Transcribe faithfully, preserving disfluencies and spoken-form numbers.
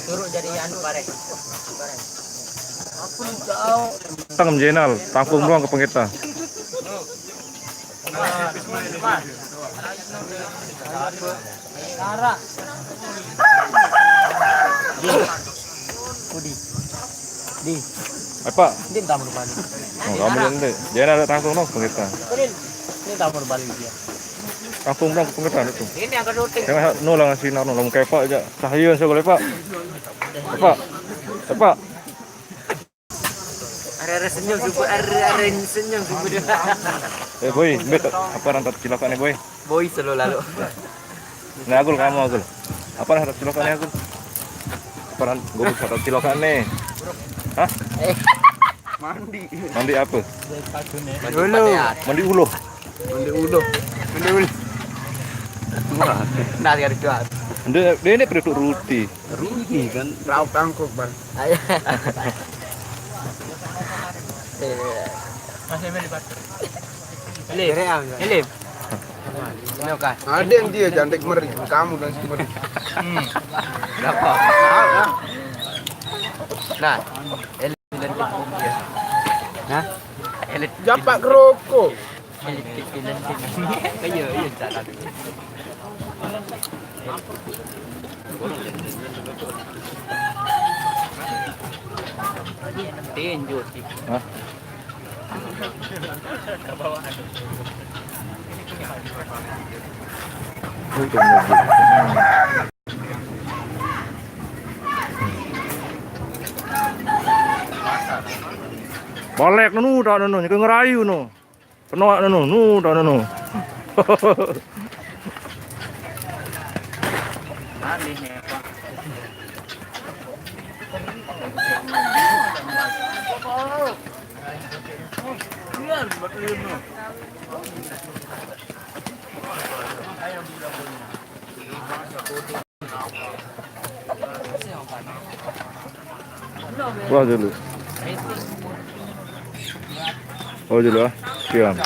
Turut jadi anu bareng. Tang Jenal, tangkung doang ke pengeta. Di. Di. Apa? Di tamu rumah ni. Oh, kamu yang dek. Dia nak tangkung dong pengeta. Ini tamu rumah dia. Tangkung dong pengeta itu. Ini yang kedua. Jangan nulang sinar nulang kepak aja. Cahaya saya boleh pak. Pak. Pak. Are-are senyum suku, are-are senyum suku dia. Eh boy, bet apa rantat cilakan ni boy? Boy selalu lalu. Nah, Agul kamu Agul. Apa rantat cilakan ni Agul? Apa rantat gue bisa rantat cilakan ni? Hah? Eh. Mandi. Mandi apa? Mandi ulu. Mandi ulu. Mandi ulu. Nah, dia jual. Dia, dia ini perlu ruti. Ruti kan, raup tangkuk bang. Ayo. Masih beli batu. Lip. Lip. Ini kan. Ada yang dia jantik meri, kamu dan si meri. Hmm. Berapa? Nah, elit dan dia. Nah, elit. Japak rokok. Elit kecil dan sini. Iya, iya, tak ada. Tinju sih. Hah? Balik nu, tak nu, nu, ke ngerayu nu. Penuh nu, nu, tak nu. Wah dulu. Oh dulu ah. Sekian.